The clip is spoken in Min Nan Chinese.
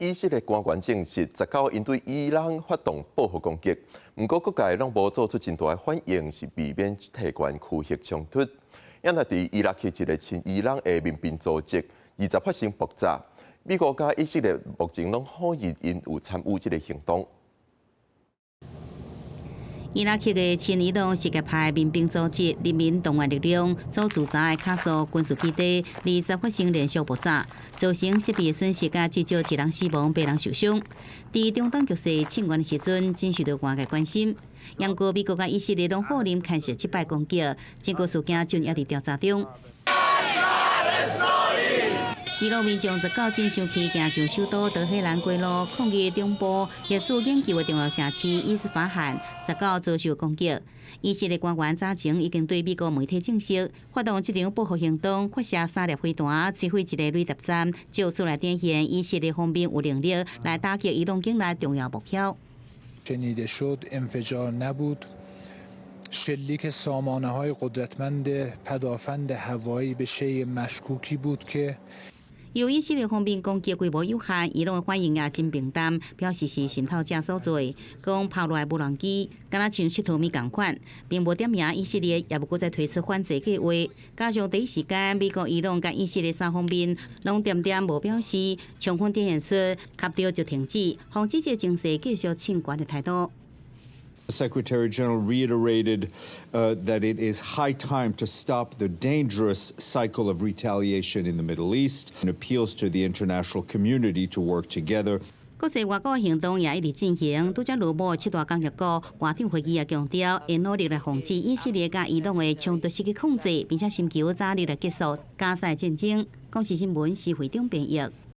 以色列官員證實，19𪜶對伊朗發動報復攻擊，毋過各界攏無做出真大的反應，是避免提懸區域衝突。因為佇伊拉克一個親伊朗的民兵組織，20發生爆炸，美國佮以色列目前攏否認𪜶有參與這个行動。伊拉克的親伊朗什葉派民兵組織人民動員力量所駐紮的卡蘇軍事基地，20發生連續爆炸，造成設備損失，佮至少一人死亡，八人受傷。佇中東局勢升懸的時陣，真受到外界關心。毋過美國佮以色列攏否認牽涉這擺攻擊，整個事件正猶佇調查中。伊朗民眾19真生氣，行上首都德黑蘭街路抗議中部核子研究的重要城市伊斯法罕19遭受攻擊。以色列官員早前已經對美國媒體證實，發動這場報復行動，發射三粒飛彈，摧毀一个雷達站，藉此來展現以色列方面有能力來打擊伊朗境內重要目標。 شنیده شد انفجار نبود. شلیک سامانه های قدرتمند پدافند هوایی به شیء مشکوکی بود که 由以色列方面攻擊規模有限，伊朗的反應也真平淡，表示是滲透者所做，講拋落來無人機，敢若像𨑨迌物仝款，並無點名以色列，也無閣再推出反制計劃。加上第一時間，美國、伊朗佮以色列三方面攏恬恬無表示，充分展現出磕著就停止，防止這情勢繼續升懸的態度。 The Secretary General reiterated that it is high time to stop the dangerous cycle of retaliation in the Middle East and appeals to the international community to work together. 國際外交行動也一直進行，拄才落幕七大工業國外長會議也強調，會努力來防止以色列佮伊朗的衝突失去控制，並且尋求早日來結束加沙戰爭。公視新聞施惠中編譯。